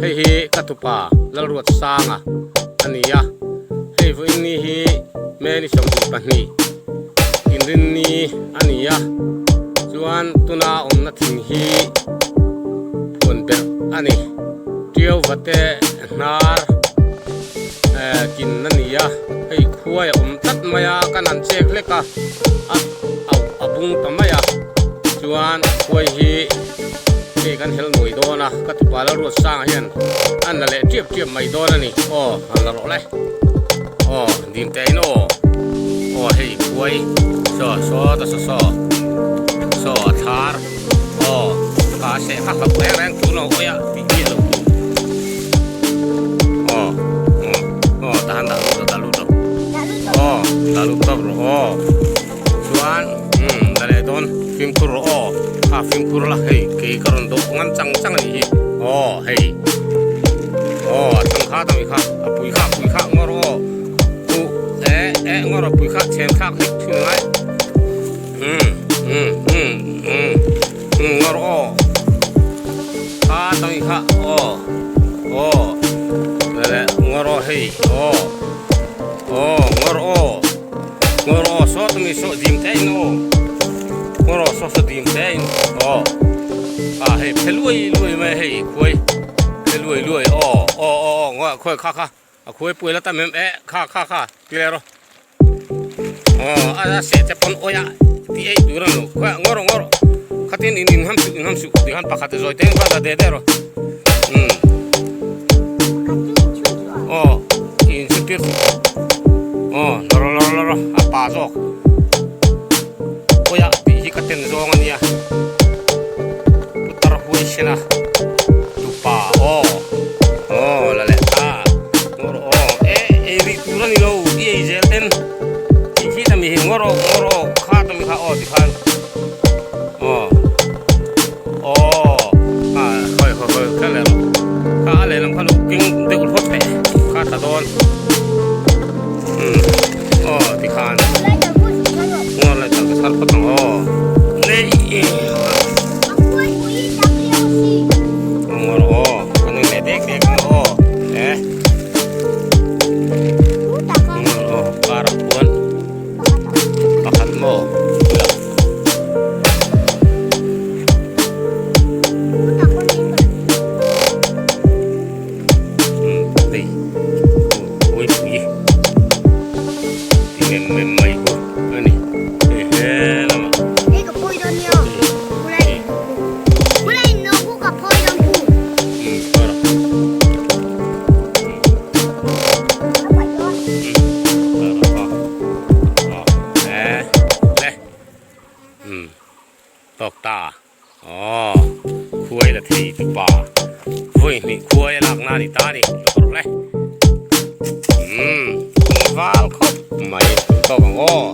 Hei hi ka tupa Lalruatsanga a ni a, hei vawiinni hi May ni 22 inrinni a ni a, chuan tuna awmna thing hi phuan berh a ni. Tiau vate hnar kin a ni a, hei khuai a awm tlat mai a, kan han chek hlek a, a bung ta mai a, chuan khuai hi. Hei kan hel nuai dawn a, ka tupa Lalruatsanga hian a na leh tiap tiap mai dawn a ni. Aw, han la rawh le. Aw, dim teh in aw. Aw, hei khuai. Saw, saw ta saw saw. Saw a thar. Aw, ka seh kha hlauh reng reng tur lo awih a, tih miah lo tur. Aw, aw, aw, ta han dah lut rawh, dah lut rawh. Aw, dah lut tawp rawh aw. Chuan umm la leh dawn fimkhur rawh aw kha fimkhur la hei kei ka rawn dawh ngam chang chang a nih hi aw hei aw a thang kha ta mai kha a pui kha a pui kha ngaw rawh aw huh eh eh ngaw rawh a pui kha chhem thlak hlek thin a ngai umm umm umm umm umm ngaw rawh aw kha ta mai kha aw aw la leh ngaw rawh hei aw aw ngaw rawh aw. Ngawr aw saw tumi saw dim te in aw ngawr aw saw saw dim te in aw a hei phe luai luai mai hei khuai phe luai luai aw aw aw aw ngawh khuai kha kha a khuai pui la tam em eh kha kha kha ti le rawh aw a seh te pawn awih a ti eih tur a ni lo khawiah ngawr aw ngawr aw khatin in in ham suh in ham suh ti khan pakhat zawi teng va la de de rawh umm aw in chhun tir suh. Aw la rawh la rawh la rawh a pa zawk kawia tih hi ka ten zawng a nia putar huai sen a tupa aw aw la leh ta ngaw rawh aw e ei rih tur a ni lo i ei zel ten tih khi ta mi hi ngaw rawh ngaw rawh kha ta mi kha aw tikhan aw aw a hawi hawi hawi kha leh rawh kha a lehlam kha lo keng deuh hlawt teh kha tla dawn umm aw tikhan ngaw leh chal ka chhar phawt ang aw nei ngaw rawh aw ka nui leh dek dek ang aw eh ngaw rawh aw karah khuan pakhat maw. Hei uipui ti mem mem mai chu a ni hei he lamah. Hei ka phawi dawn nia khulai khulai no khu ka phawi dawn khu. Umm tawk ta aw khuai la thei tu pa vawi hnih khuai a lak na ni ta ni lawr le umm val khawp mai tawk ang aw.